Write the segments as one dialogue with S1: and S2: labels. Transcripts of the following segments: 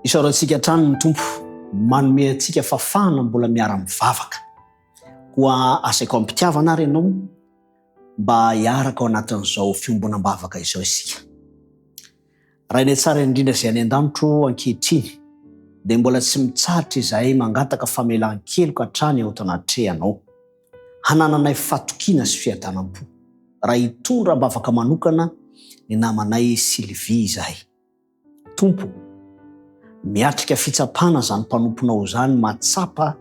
S1: Isaorantsika hatrany ny Tompo manome antsika fahafahana mbola miara-mivavaka. Koa asaiko am-pitiavana ary ianao mba hiaraka ao anatin'izao fiombonam-bavaka izao isika. Rainay tsara indrindra izay any an-danitro ankehitriny dia mbola tsy mitsahatra izahay mangataka famelan-keloka hatrany eo anatrehanao. Hanananay fatokiana sy fiadanam-po raha hitondra am-bavaka manokana ny namanay Sylvie izahay. Tompo ô, miatrika fitsapana izany mpanomponao izany mahatsapa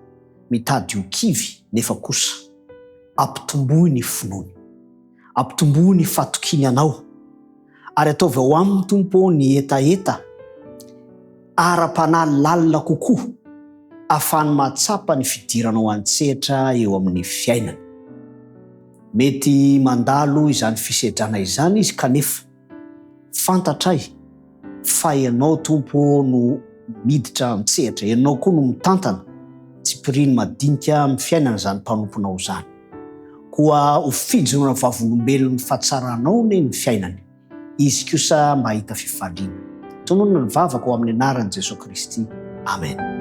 S1: mitady ho kivy nefa kosa ampitomboy ny finoany, ampitomboy ny fatokiany Anao ary ataovy ao aminy Tompo ô ny hetaheta ara-panahy lalina kokoa ahafahany mahatsapa ny fidiranao an-tsehatra eo amin'ny fiainany. Mety mandalo izany fisedrana izany izy kanefa Fantatray fa Ianao Tompo ô no miditra an-tsehatra, Ianao koa no mitantana tsipiriany madinika amin'ny fiainana izany mpanomponao izany. Koa ho fijoroana vavolombelon'ny fahatsaranao anie ny fiainany, izy kosa mba hahita fifaliana. Tononina ny vavaka ho amin'ny anaran'i Jesoa Kristy. Amen.